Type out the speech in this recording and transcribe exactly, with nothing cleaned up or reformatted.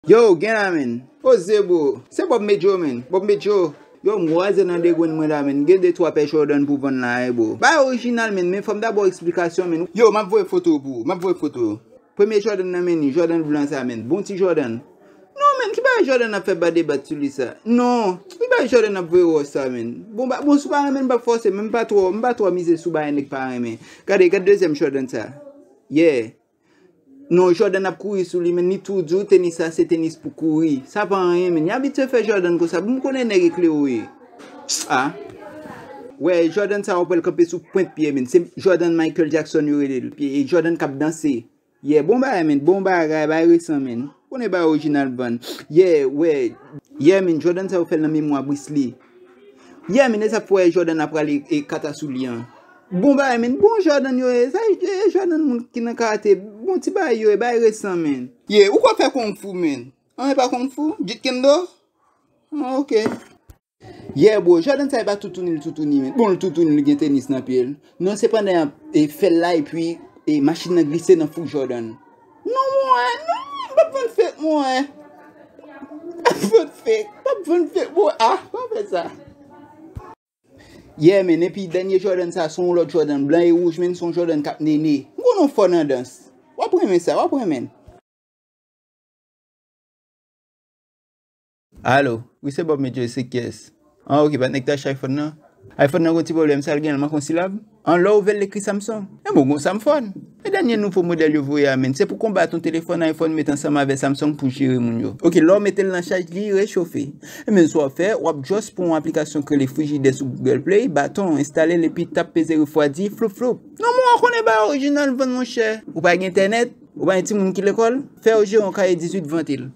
Yo, gen la, men. Oze, bro. Se Bob Medjo, men. Bob Medjo. Yo, m kwaze nan de grenn mwen la, men. Gen de twa pè Jordan pou vann la, wi, bro. Bay orijinal, men. Men fò m dabò eksplikasyon, men. Yo, m ap voye foto pou ou. M ap voye foto. Premye Jordan nan, men, Jordan blan sa, men. Bon ti Jordan. Non, men, ki bagay Jordan ap fè ba debat sou li sa? Non, ki bagay Jordan ap voye wò sa, men? Bon, ba, bon, si w pa renmen, m p ap fòse, men m pa twò, m pa twò mize sou bagay nèg pa renmen. Gade, gade dezyèm Jordan sa. Yeah. Non, Jordan ap kouri sou li, men li tou di w tenis sa se tenis pou kouri. Sa pa anyen, men. Y abitye fè Jordan konsa. Bon, m konnen nèg eklere w ye. Ah. Wè, Jordan sa w pral kanpe sou pwent pye, men. Se Jordan Michael Jackson yo rele l. E Jordan k ap danse. Yeah, bon bagay, men. Bon bagay, bagay resan, men. Konnen bagay orijinal vann. Yeah, wè. Yeah, men. Jordan sa yo fè l nan memwa Bruce Lee. Yeah, men, e sa k fè w wè Jordan ap prale e kata sou li an. Bon bagay, men. Bon Jordan yo ye. Sa e Jordan moun ki nan karate. Bon ti bagay yo ye, bagay resan, men. Yeah, ou kwè fè kung fu, men. An, e pa kung fu? Jeet Kune Do? Ah, ok. Yeah, bro, Jordan sa e pa toutouni l toutouni, men. Bon, l toutouni, l gen tenis nan pye l. Non, se pandan y ap e, fè l la, epi e, machin nan glise nan fouk Jordan. Non, mwen, non, m p ap vann fake, mwen. M p ap vann fake, m p ap vann fake, mwen. Ah, pa fè sa. Yeah, men, epi dènye Jordan sa, se yon lòt Jordan blan e wouj, men, se yon Jordan k ap nene. M konnen w fò nan dans. W ap renmen sa, w ap renmen. Alo, wi, se Bob Medjo, se kiyès? Ah, ok, pa t nèg t achte iPhone nan? iPhone nan gon ti pwoblèm, sa l gen, l manke yon silab? An, lè w ouvè l, l ekri Samsung. E bon, gon Samphone. E dènye nouvo modèl yo voye a, men. Se pou konbat yon telefòn iPhone met ansanm avè Samsung pou jere moun yo. Ok, lè w mete l nan chaj, li rechofe. E men, sa w ap fè, w ap just pran yon aplikasyon k rele Frigidaire sou Google Play, baton, enstale l epi tap peze refwadi, floup floup. Non, mwen, w konnen bagay orijinal vann, monchè. Ou pa gen entènèt? Ou pa gen timoun ki lekòl? Fè yo jere yon kaye dizuit, vante l.